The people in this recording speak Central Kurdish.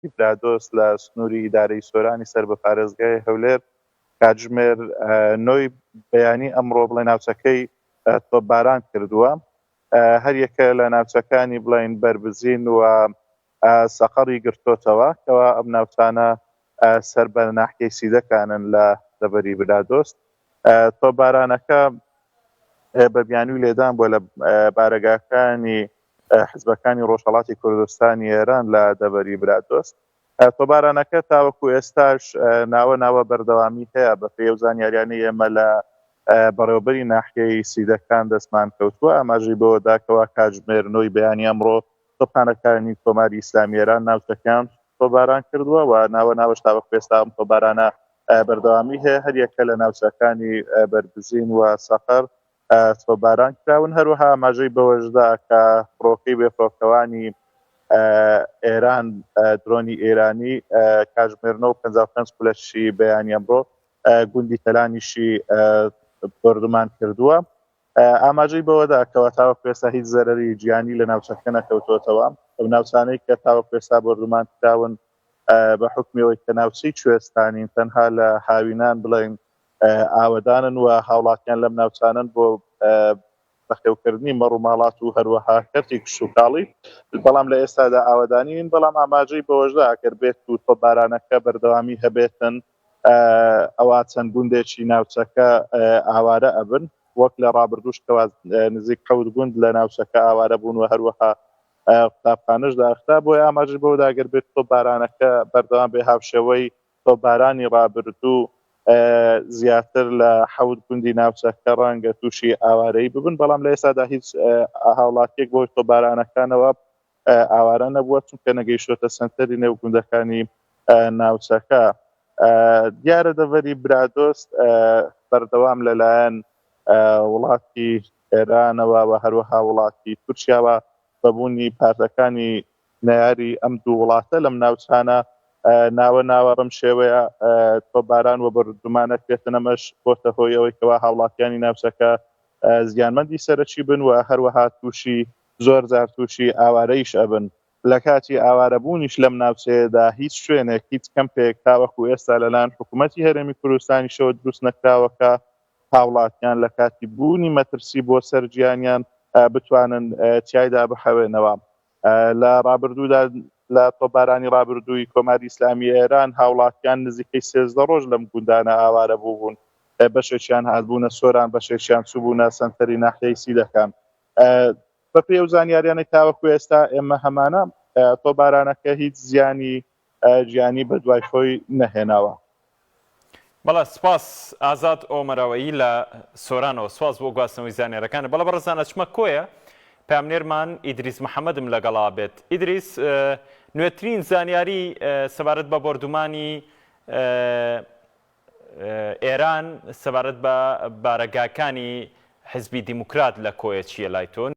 برادۆست لە سنووری ئیدارەی سۆرانی سەر بە پارێزگای هەولێر کاتژمێر نۆی بەیانی ئەمڕۆ بڵێ ناوچەکەی تۆپباران کردووە. هەریەکە لە ناوچەکانی بڵێین بەربزین و سەقەڕی گرتۆتەوە کەوا ئەم ناوچانە سەر بە ناحیەی سیدەکانن لە دەڤەری برادۆست. تۆپبارانەکە بە بیانووی لێدان بووە لە بارەگاکانی حزبەکانی ڕۆژهەڵاتی کوردستانی ئێران لە دەڤەری برادۆست. تۆپبارانەکە تاوەکو ئێستاش ناوە ناوە بەردەوامی هەیە، بەپێی ئەو زانیاریانەی ئێمە لە بەڕێوەبەری ناحیەی سیدەکان دەستمان کەوتووە، ئاماژەی بەوەدا کەوا کاتژمێر نۆی بەیانی ئەمڕۆ تۆپخانەکانی کۆماری ئیسلامی ئێران ناوچەکەیان تۆپباران کردووە و ناوە ناوەش تاوەکو ئێستا ئەم تۆپبارانە بەردەوامی هەیە، هەریەکە لە ناوچەکانی بەربزین و سەقەر تۆپباران کراون. هەروەها ئاماژەی بەوەشدا کە فڕۆکەی بێفڕۆکەوانی ئێران، درۆنی ئێرانی کاتژمێر 9:55 خولەکی بەیانی ئەمڕۆ گوندی تەلانیشی بۆردومان کردووە. ئاماژەی بەوەدا کەوا تاوەکو ئێستا هیچ زەرەری گیانی لە ناوچەکە نەکەوتووەتەوە. ئەو ناوچانەی کە تاوەکو ئێستا بۆردومان کراون بە حوکمی ئەوەی کە ناوچەی کوێستانین تەنها لە هاوینان بڵێین ئاوەدانن و هاوڵاتیان لەم ناوچانەن بۆ بەخێوکردنی مەڕ و ماڵات و هەروەها کەرتی کشتوکاڵی، بەڵام لە ئێستادا ئاوەدانین، بەڵام ئاماژەی بەوەشدا ئەگەر بێت و تۆپبارانەکە بەردەوامی هەبێتن ئەوا چەند گوندێکی ناوچەکە ئاوارە ئەبن وەک لە ڕابردووش کەوا نزیک حەوت گوند لە ناوچەکە ئاوارە بوون و هەروەها قوتابخانەش داخرا بۆیە ئاماژەی بەوەدا گەر بێت تۆپبارانەکە بەردەوام بێ هاوشێوەی تۆپبارانی ڕابردوو زیاتر لە حەوت گوندی ناوچەکە ڕەنگە تووشی ئاوارەیی ببن، بەڵام لە ئێستادا هیچ هاوڵاتییەک بەهۆی تۆپبارانەکانەوە ئاوارە نەبووە، چونکە نەگەیشتووەتە سەنتەری نێو گوندەکانی ناوچەکە. دیارە دەڤەری برادۆست بەردەوام لەلایەن وڵاتی ئێرانەوە و هەروەها وڵاتی تورکیاوە بە بوونی پارتەکانی نەیاری ئەم دوو وڵاتە لەم ناوچانە ناوە ناوە بەم شێوەیە تۆپباران و بۆردومان ئەکرێتن، ئەمەش بۆتە هۆی ئەوەی کەوا هاوڵاتیانی ناوچەکە زیانمەندی سەرەکی بن و هەروەها تووشی زۆر جار تووشی ئاوارەیش ئەبن. لە کاتی ئاوارەبوونیش لەم ناوچەیەدا هیچ شوێنێک، هیچ کەمپێک تاوەکو ئێستا لەلایەن حکوومەتی هەرێمی کوردستانیشەوە دروست نەکراوە کە هاوڵاتیان لە کاتی بوونی مەترسی بۆ سەر گیانیان بتوانن تیایدا بحەوێنەوە. لە ڕابردوودا لە تۆپبارانی ڕابردووی کۆماری ئیسلامی ئێران هاوڵاتیان نزیکەی 13 ڕۆژ لەم گوندانە ئاوارە بووبوون، بەشێکیان هاتبوونە سۆران، بەشێکیان چووبوونە سەنتەری ناحیەی سیدەکان. بەپێی ئەو زانیاریانەی تاوەکو ئێستا ئێمە هەمانە، تۆپبارانەکە هیچ زیانی گیانی بەدوای خۆی نەهێناوە. بەڵێ سپاس ئازاد ئۆمەراوەیی لە سۆرانەوە سپاس بۆ گواستنەوەی زانیارەکانت. بەڵێ بەڕێزان ئەچمە کۆیە پەیامنێرمان ئیدریس محەمەدم لەگەڵا بێت. ئیدریس نوێترین زانیاری سەبارەت بە بۆردومانی ئێران سەبارەت بە بارەگاکانی حزبی دیموکرات لە کۆیە چییە لای تۆ؟